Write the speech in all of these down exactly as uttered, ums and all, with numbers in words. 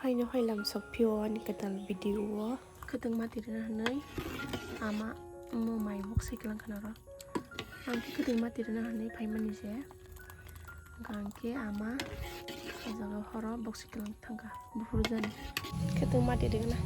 Aino hai lam sok phio ani kwtal video o. Kwtwng mati rwna hwnwi ama omo mai bok sai kwlang khna ro. Ang khe kwtwng mati rwna hwnwi phaimani se. Hwnkha ang khe ama o jaga horo bok sai kwlang thangkha. Buphuru jani. Kwtwng mati rwna.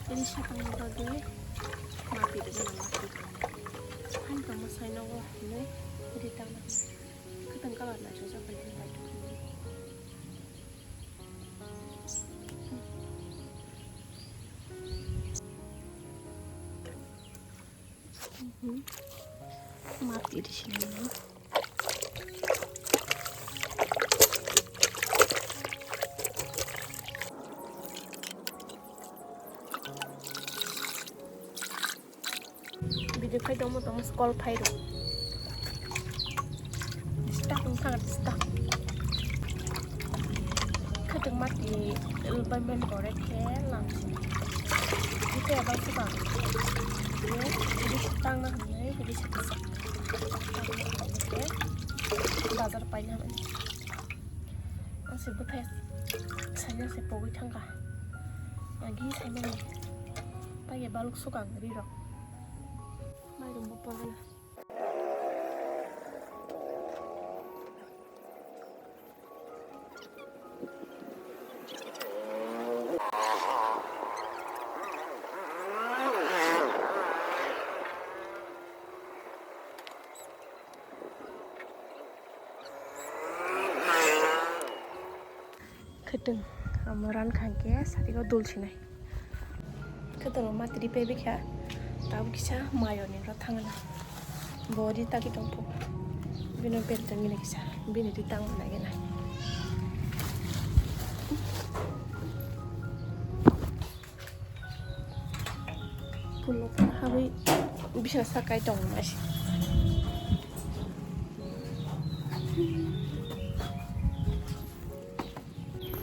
Ini siapa yang bagi mati dengan mati. Hai kamu saya nongol ini jadi tangan. Ketengkalan aja siapa yang baik. Mati di sini. Video khai tongmo tongmo call phai rw. Disturb wngkha, disturb. Khatung mati elbai men gore khe lamsi. Ite bai se bang. Ye, ri tang na hwnwi, ri se kisa. Bazar pai na hwnwi. Ang se bwthai saina se pogwi thangkha. Agi saimani. Pai baluk sukang ri rok. Mairum bo pogwi. Khwtwng, amo ran kha hwnkhe sari o dul sinai. Khwtwng o mati ri pebikha, tabuk kisa mayo ni ro thangna. Bo ri tagwi tongphu. Bino bel tongmini kisa, bini ri tangmani nai gana. Puno habwi bisna sakai tong nai.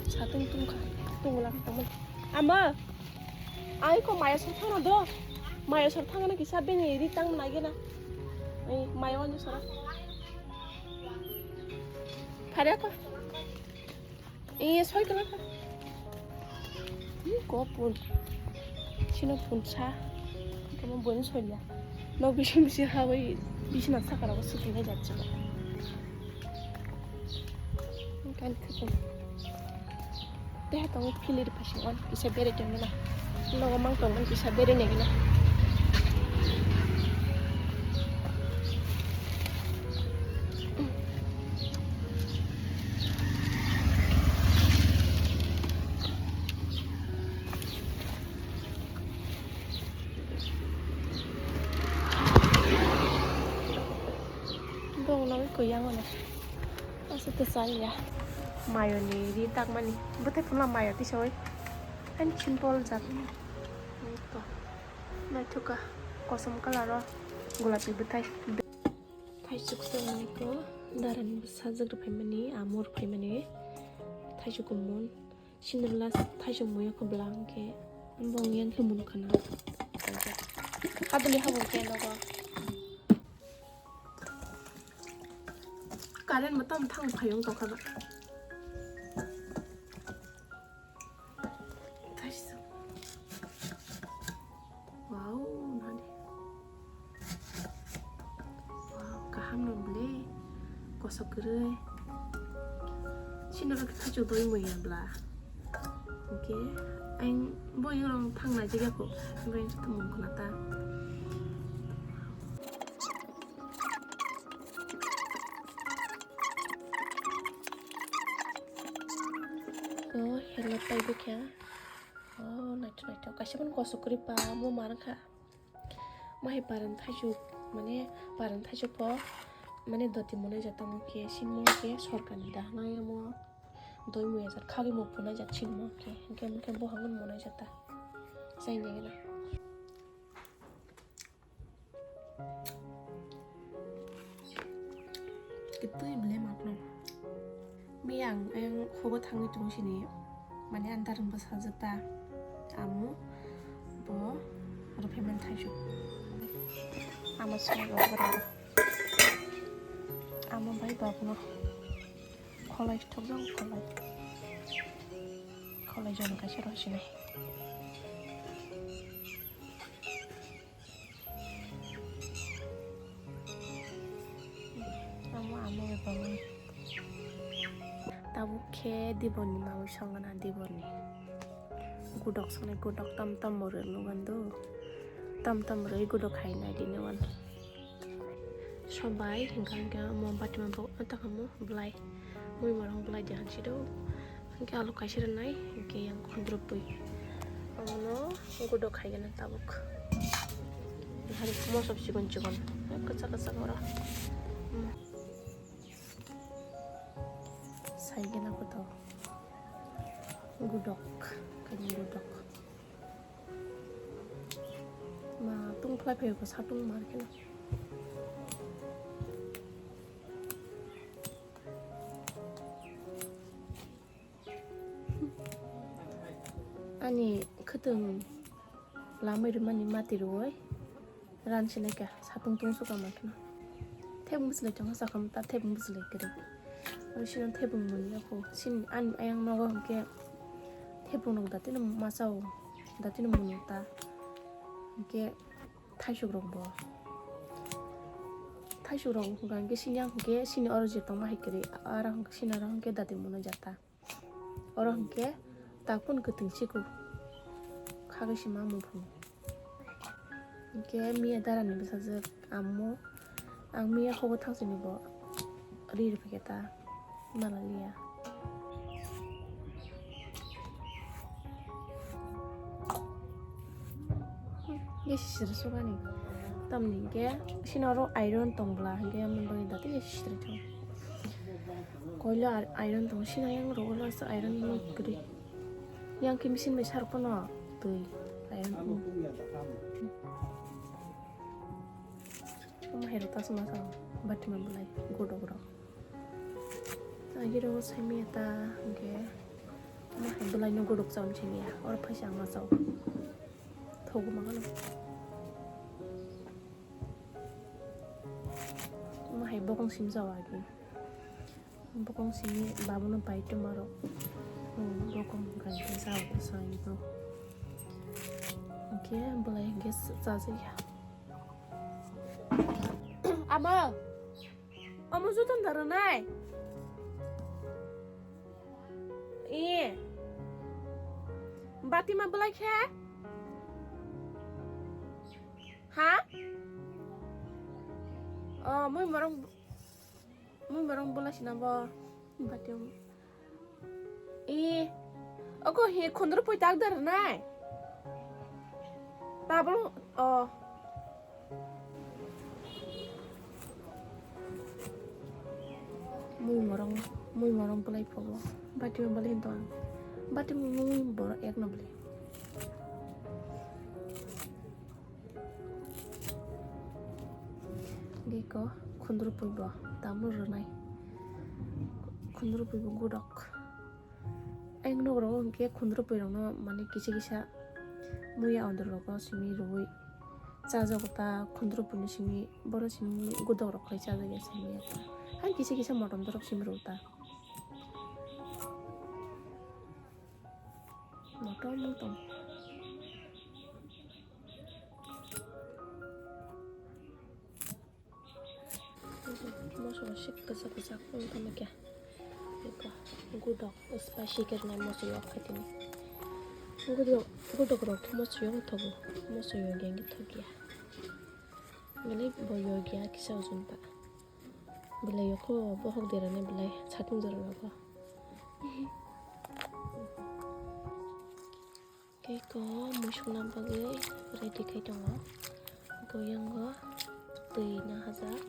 Satung tungkha, tungla tongmani. Ama, ai ko maya sor thangna do. Maya sor thangna kisa bini ri tang nai gena. Ai, maya wani sora. Phare ko. Iya, soi kala ka. Ih, ko pun. Sino pun sa. Kamu boleh soi ya. Nok bisi bisi hawi bisi nak sakar aku suki ne jat coba. Kan khwtwng. Tei tong philiri phasingo kisa bere tongmani. Nogo mang tongmani kisa bere negina. Dong nang kuyang ono. Asa to saya. Mayo ni ri tak mani. Bete pula mayo ti soi. Kan simple jat. To. Naithoka. Kosom color o. Gulapi bwthai. Thaisuk se nai ko. Darani sajak rw phaimani. Amor phaimani. Thaisuk kumon. Cinderella thaisok muya kho bwla hwnkhe bo wng yang khe mun khna. Kaduli habung khe nogo. Current bo tamo thang phai wng tongkha ba. Thaisok. Wow, nadi. Wow, kaham no ble. Kosok kwrwi. Sini ro khe thaichuk doi muya bla. Hwnkhe ang bo yorong thang nai jigya kho. Bai tongmung khna ta. Hello, tai bikha. Oh, naitho naitho. Kaisa phano kosok kwrwi pa, mo mar kha. Mahai paran thaisuk, mane paran thaisuk po, mane doti monai jata mo khe, sin mo khe, sorkar ni dahna ya mo. Doi mo ya jat, khagwi mo phunai jat, sin mo khe. Hingke, hingke bo hangun monai jata. Sai ne gana. Kitui bile mapno. Mi ang, ang hobo thangwi tong sini. Mane andar bwsa jata. Amo bo rupheman thaisuk. Amo sini bo bwrang. Amo bai babno. Kholai thokjak kholai. Kholai jon kaisa rw sinai. Amo amo bebak. Tabuk khe diboni mawi songana diboni. Gudok songnai gudok tam tam mori nugan do. Tam tam mori gudok hai nai di nugan. Sobai hingka hingka mo bati ma bo takamo belai. Mui morong belai de hansi do. Hingke alu kaisa rwnai, hingke yang khondrop bui. Omono gudo khaigena tabuk. Hari mosok chikon chikon. Kachak kachak ora. Hmm. Saigena koto. Gudok. Kani gudok. Ma tung phlai phaio ko satung mar kheno. Ani khwtwng lamwi rwmani mati rwui ran sinai kha satung tung suka ma kheno. Thebung bwslai tongo sakha ta thebung bwslai kwrwi. Aro sino thebung mwnwi yakho sini ani ayang nogo hwnkhe thebung rok datino masa o datino mwnwi ta hwnkhe thaisuk rok bo thaisuk rok hwnkha hwnkhe sini ang hwnkhe sini oro je tongma hai kwrwi aro hwnkhe sini oro hwnkhe dati mwnwi jata. Oro hwnkhe takun kwtwng siku khagwi sima muphung. Hwnkhe miya darani bwsajwk amo ang miya hobo thangsini bo ri rwphaikhe ta malaliya. Ye sisir sukani tamni hwnkhe sini oro iron tong bwla hwnkhe amoni bagwi dati ye sisir thang. Koilo ar-, iron tongo, sini ayang rogo last iron no kwrwi. Yang khe machine bai sarok pono twi iron. Omo hai rok ta suma sa bati ma belai godok rok. Agi rogo sai miya ta hwnkhe omo hai belai no godok chawi simi ya. Oro phaisa ang ma chao. Thogo ma gano. Omo hai bokong simi chao agi. Bokong simi babono bai tongmarok. Hmm, bokong bai khe sa o sa ibo. Hwnkhe belai hwnkhe chajakya. Amo, omo joto da rwnai? E. Bati ma belai khe? Ha? O, mui morong Mui morong bola sina bo. Bati. I. Oko hi khundru pui tak dar nai. Tabul. O. Mui morong, mui morong bolai phobo. Bati mo bolai hinto ang. Bati mo mui bor ek no bolai. Giko khundru pui bo tabul rwnai. Khundru pui bo gudok. Ayang nok rogo hwnkhe khundru pui rokno mane kisa kisa muya ondor rogo simi rwui chajago ta khundru pui no simi bono simi gudok rok khai chajakya simi ta. Hai kisa kisa motom dorok simi rw ta. Motom motom. Moso sik kwchak kwchak wng tongma khe. Eko gudok spicy khe rwnai moso yok khe tini. Gudok, gudok rok khe moso yok thogo. Moso yok yang khe thok ya. Belai bo yok ya kisa ujun ta. Belai yok kho bohok derani belai satung jorani bo. Eko musukna bagwi ready khai tongo. Eko yango twi nahajak.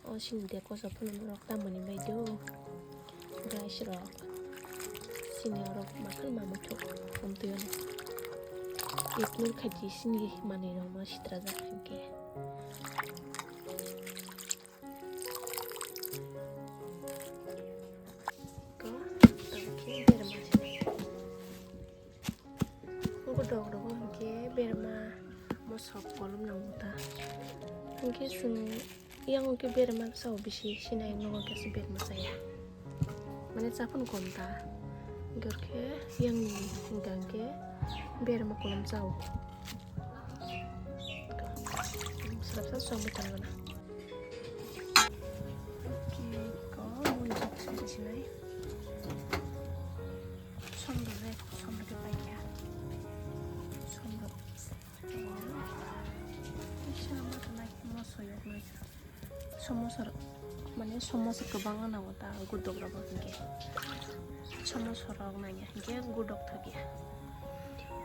O sini de kosa phunuknai rok tamoni bai do. Guys rok. Sini orok makhal mamui thuk. Amtwi ono. Ignore khaidi sini manwi rok ma sitrajak hinkhe. Ko, tawkhe berma. Godok rogo hinkhe berma mosok kolom nango ta. Hinkhe chwng yang hinkhe berma sao bisi sinai nogo khe berma chaya. Mane chaphang kom ta. Hinkhe yang hinkhe berma kolom chao. Sarap sa song bwtang gana. Oke, ko mui bok sari sinai. Som rok rek, som rok rek pai kha. Som rok. Sama tanai mo soyok nai. Somosa rok, mane somosa kwbang gana o ta godok rok hinkhe. Somosa rok nai hinkhe godok thok ya.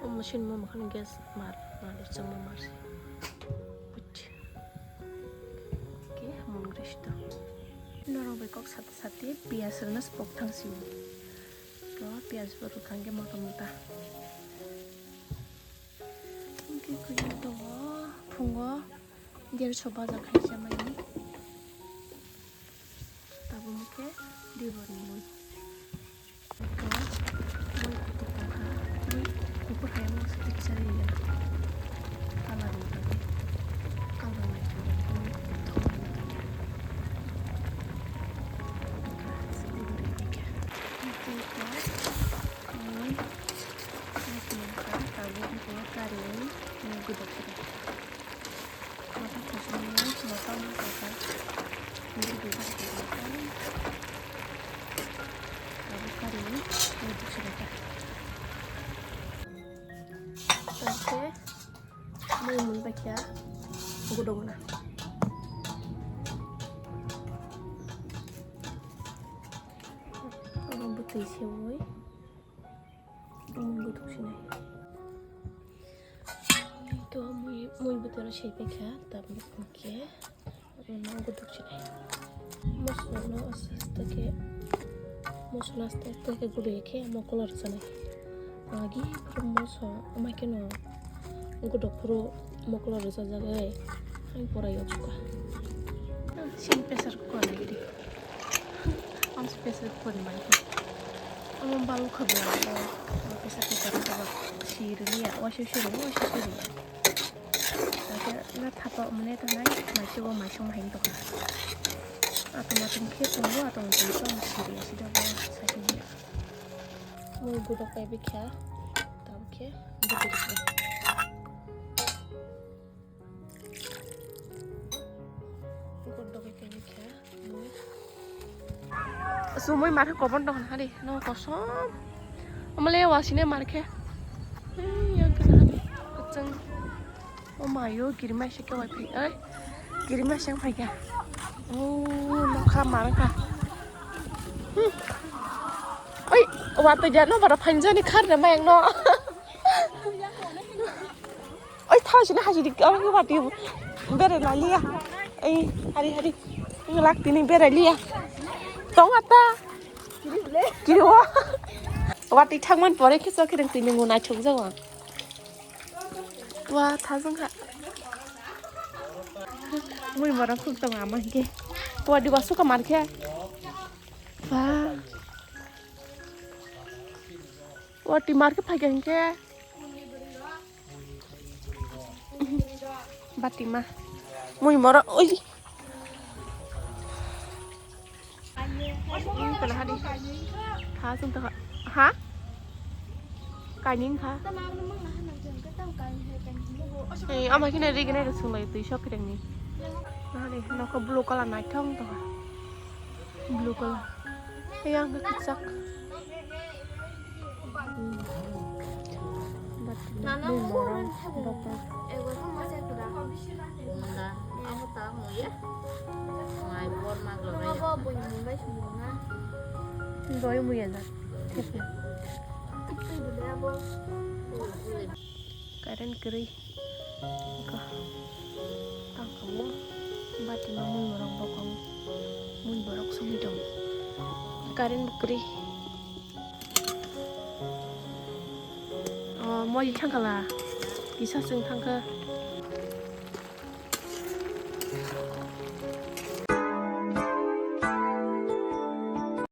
O machine mo makhang gas mar, mar chama mar. Ke mung resto. Norok bai kok sate sate piyaj rwna spok thang sio. To piyaj bo rwkha hinkhe mota mota. Hinkhe kuyung tongo phungo derso baja khaisa maini. Tabuk hinkhe diborni mui. Eko mui kutuk tongkha, mui kuphur hai mui se tiksa ri ya. Kalar ni bagwi. Kalar ni bagwi mui kutuk tongkha. Eko se diborni mui khe. Eko mui kutuk tongkha, tabuk hinkhe kari mui gudok khe. Mata khasungni mata mata kha. Ini dua kha. Abo kari ni dua kha. Tangke mui mun bakya gudong na. Abo butui sewi. Mui bwthwk sinai. To mui, mui bwtwro saipai kha, tabuk hwnkhe, ano bwthwk sinai. Moso no aste aste khe, moso no aste aste khe gudui khe mokolo rwchanai. Agi phuru moso, ama kheno guduk phuru mokolo rwchajagwi, hai pora yok suka. Sini pressure cooker ni gidi. Ang special phone mai khe. Omo balok kha bo. Omo kaisa kaisa khe ba si rwliya, waisa si rwliya, waisa si rwliya. Hakhe na thapa mane tongnai, maising bo maising hai tongkha. Atom atom khe tongo, atom atom khe ang si rwliya, sida bo sakhe. Mui gudok pai bikha, tam khe gudok. Sumui mar khe kobon tong hari no kosom. Amale wasine mar khe. Yang kena hari. Keceng. O mayo girma sih kawai pai. Ai. Girma sih pai kya. Oh, nokha mar kha. Oi, wata jano bara panjani khar na mayang no. Oi, thaw sini haji dik, oi, wati bere na liya. Ei, hari, hari. Ngelak tini bere liya. Tong ata. Kiri wa. Wati thangman pore khe chokirang tini ngu naithok jawa. Wa, thajang kha. Mui mora khuk tong ama hike. Wa, di wasu ka mar khe. Wa. Wati mar khe phai kha hingke. Batima. Mui mora, oi. Ini kena hadi. Tha sung tha. Ha? Kaining kha. Eh, ama kina ri gini sung lai tui sok kidang ni. Hadi, noko blue color nai thong tha. Blue color. Yang kecak. Nana mui morang. Ego sama saya kuda. Munda, aku tahu ya. Ngai bor maglo. Nana bo boy munda semua. Boy mui ya. Itu dulu ya bo. Current kwrwi. Ka. Tang kamo. Bati ma mun borok bokong. Mun borok songwi tong. Current bo kwrwi. Oh, moi thangkala. Kisa sing thangkha.